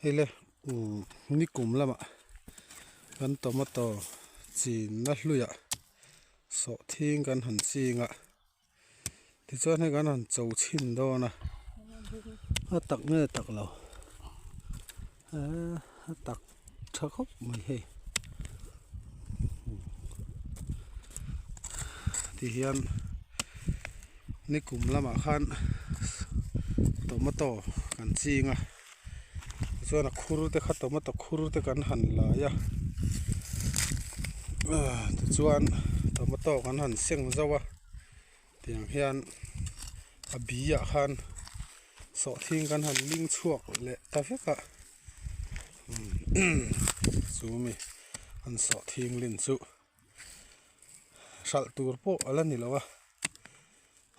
Hei le umm nikum lamah kan tomato chinna hluiah sawhthing kan han ching a tichuan hei kan han cho chhin dawn a a tak nge tak lo eee a tak tha khawp mai hei tihian nikum lamah khan tomato kan ching a tichuan a khur te kha tomato khur te kan han lai a tichuan tomato kan han seng zauh a tiang hian a bi ah khan sawhthing kan han ling chhuak leh ta vek a chu mi an sawhthing lin chu hralh tur pawh a la ni lo a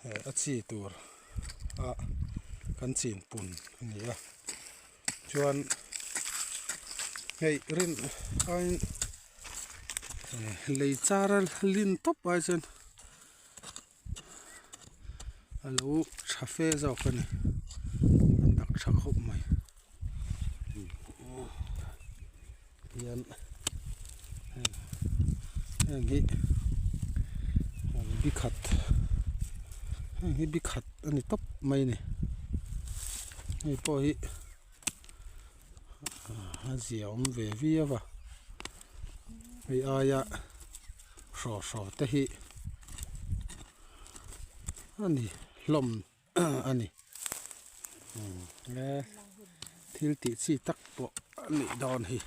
eh a chi tur a kan chin pun a ni a chuan hei rin aiin lei char a lin tawp ai chuan a lo tha fe zawk a ni a tak tha khawp mai hian heng hi bi khat heng hi bi khat a ni tawp mai a ni hei pawh hi a zia awm ve viau a hei aia hraw hraw te hi a ni hlawm a ni e thil tih chi tak pawh a nih dawn hi.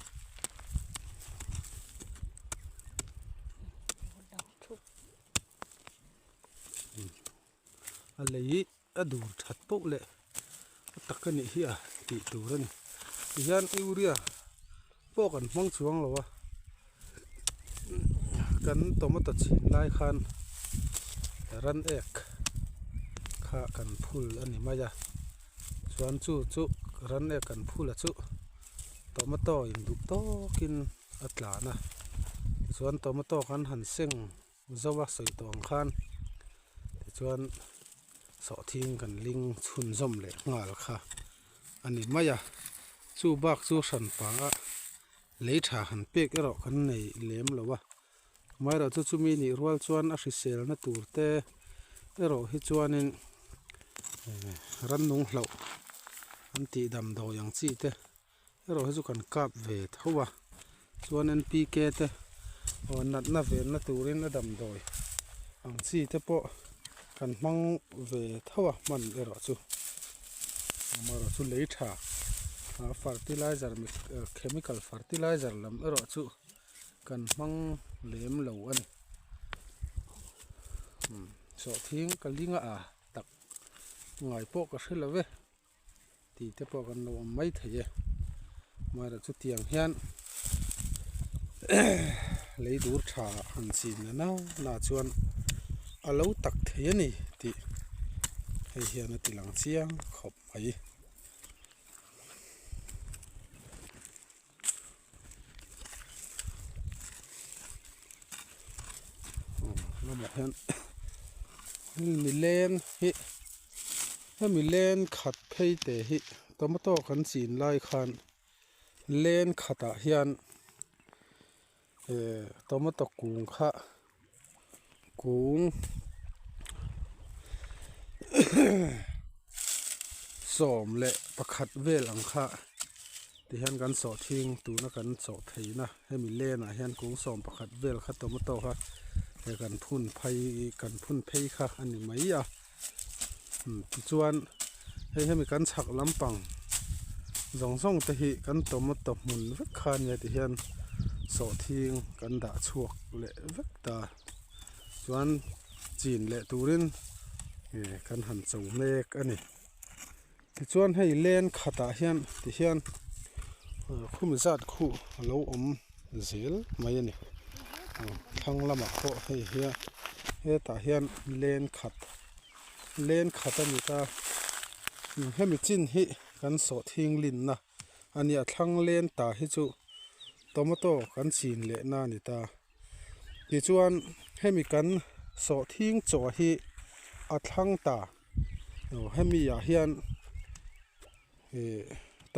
A lei a dur that poh leh a tak a nih hi a tih tur a ni tihian urea pawh kan hmang chuang lo a kan tomato chhin lai khan ran ek kha kan phul a ni mai a chuan chu chu ran ek kan phul a chu tomato in duh tawkin a tlan a tichuan tomato kan han seng zo a sawi tawh ang khan tichuan sawhthing kan ling chhunzawm leh nghal kha a ni mai a chu bak chu hran panga lei tha han pek erawh kan nei lem lo a amaherawhchu chumi nih rual chuan a hriselna tur te erawh hi chuanin rannung hlauh an tih damdawi ang chi te. Erawh hi chu kan kap ve tho a chuan N P K te aw natna venna turin a damdawi ang chi te pawh kan hmang ve tho a hman erawh chu amaherawh chu lei tha fertilizer chemical fertilizer lam erawh chu kan hmang lem lo a ni sawhthing ka ling a tak ngai pawh ka hre lo ve. Tih te pawh kan lo awm mai thei e amaherawh chu tiang hian lei dur tha han chin na na chuan a lo tak thei a ni tih hei hian a ti lang chiang khawp mai. Lamah hian hemi leng hi hemi leng khat phei te hi tomato kan chin lai khan leng khatah hian eh tomato kung kha kung 11 vel ang kha tihian kan sawhthing tuna kan chawh theihna hemi lane ah hian kung 11 vel kha tomato kha he kan phun phei kan phun phei kha a ni mai a tichuan hei hemi kan chhak lampang zawng zawng te hi kan tomato hmun vek kha ania tihian sawhthing kan dah chhuak leh vek ta chuan chin leh turin eh kan han cho mek a ni tichuan hei lane khatah hian tihian khumi zat khuh a lo awm zel mai a ni thlang lamah pawh hei hian hetah hian lane khat lane khat a ni ta hemi chin hi kan sawhthing linna a nia thlang lane ta hi chu tomato kan chin lehna a ni ta. Tichuan hemi kan sawhthing chaw hi a thlang ta hemi ah hian ih.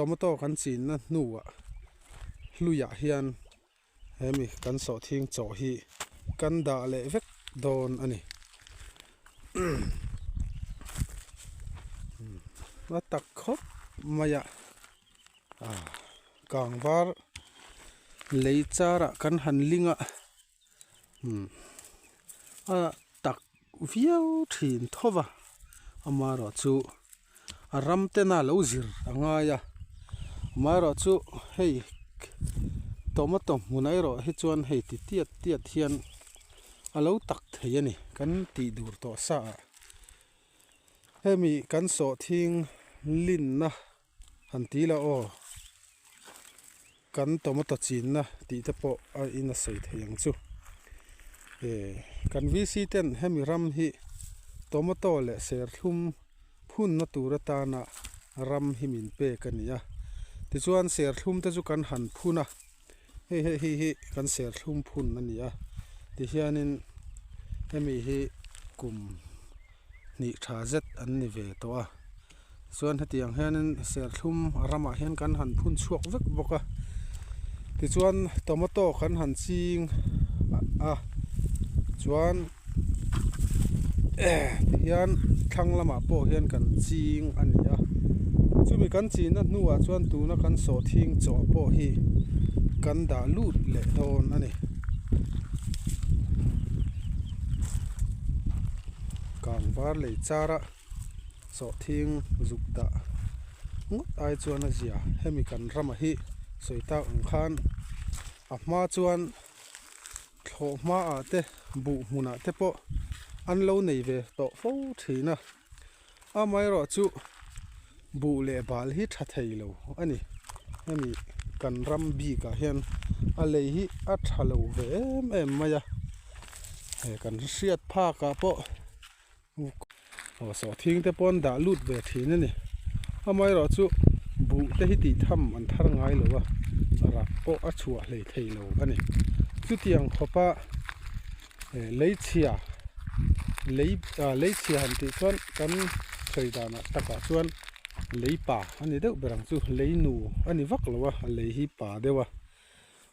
tomato kan chinna hnuah hluiah hian hemi kan sawhthing chaw hi kan dah leh vek dawn a ni. A tak khawp mai a kang var lei charah kan han ling a a tak viau thin tho va amaherawhchu a ram tena lo zir a ngai a amaherawhchu hei tomato hmunah erawh hi chuan hei ti tiat tiat hian a lo tak thei a ni kan tih dur tawh sa ah hemi kan sawhthing linna han ti la aw kan tomato chinna tih te pawh a in a sawi thei ang chu eh kan VC ten hemi ram hi tomato leh serthlum phunna tur atana ram hi min pek a ni a tichuan serthlum te chu kan han phun a hei hei hi hi kan serthlum phun a ni a tihianin hemi hi kum hnih tha zet an ni ve tawh a. Chuan hetiang hianin serthlum a ramah hian kan han phun chhuak vek bawk a tichuan tomato kan han ching a chuan tihian thlang lamah pawh hian kan ching a ni a chumi kan chinna hnuah chuan tuna kan sawhthing chaw pawh hi kan dah lut leh dawn a ni. Kangvar lei chara. Sawhthing zuk dah ngawt ai chuan a zia hemi kan rama hi sawi tak ang khan a hma chuan thlawh hma ah te buh hmunah te pawh an lo nei ve tawh fo thin a amaherawhchu buh leh bal hi tha thei lo a ni hemi kan ram bik ah hian a lei hi a tha lo ve em em mai a he kan hriat phak ah pawh. Aw sawhthing te pawh an dah lut ve thin a ni amaherawh chu buh te hi tih tham an thar ngai lo a rak pawh a chhuah hlei thei lo a ni chutiang khawpa eh lei chhia lei ah lei chhia han tih chuan kan sawi danah takah chuan lei pa a ni deuh ber ang chu lei nu a ni vak lo a a lei hi pa deuh a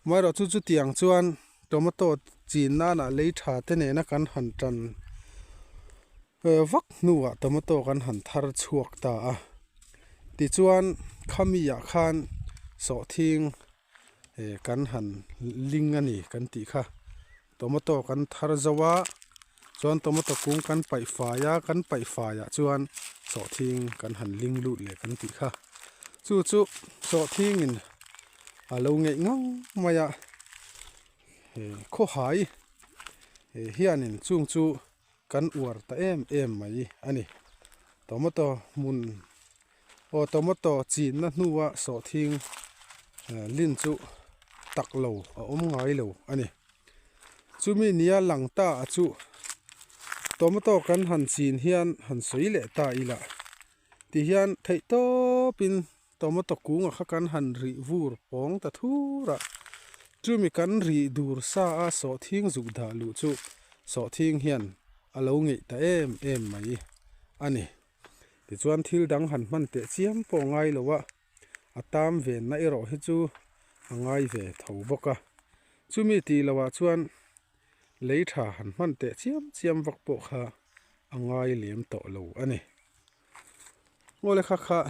amaherawh chu chutiang chuan. Tomato chin nana lei tha te nena kan han tan vak hnuah tomato kan han thar chhuak ta a tichuan khami ah khan sawhthing kan han ling a ni kan tih kha tomato kan thar zo a chuan tomato kung kan paih fai a kan paih fai ah chuan sawhthing kan han ling lut leh kan tih kha chu chu sawhthing in. A lo ngeih ngang mai a khawhai hianin chung chu kan uar ta em em mai a ni tomato hmun aw tomato chinna hnua sawhthing lin chu tak lo a awm ngai lo a ni chumi nia lang ta a chu tomato kan han chin hian han sawi leh ta ila tihian theih tawpin. Tomato kunga kha kan han rih vur pawng ta thur a, chumi kan rih dur sa a sawhthing zuk dah luh chu sawhthing hian a lo ngeih ta em em mai a ni. Tichuan thil dang han hman teh chiam pawh ngai lo a, a tam venna erawh hi chu a ngai ve tho bawk a. Chumi tih loh ah chuan lei tha han hman teh chiam chiam vak pawh kha a ngai lem tawh lo a ni. Ngaw lekha kha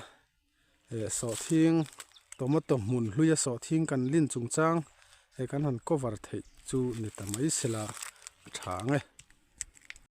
eh sawhthing tomato hmun hluia sawhthing kan lin chungchang he kan han cover theih chu ni ta mai sela a tha ang e.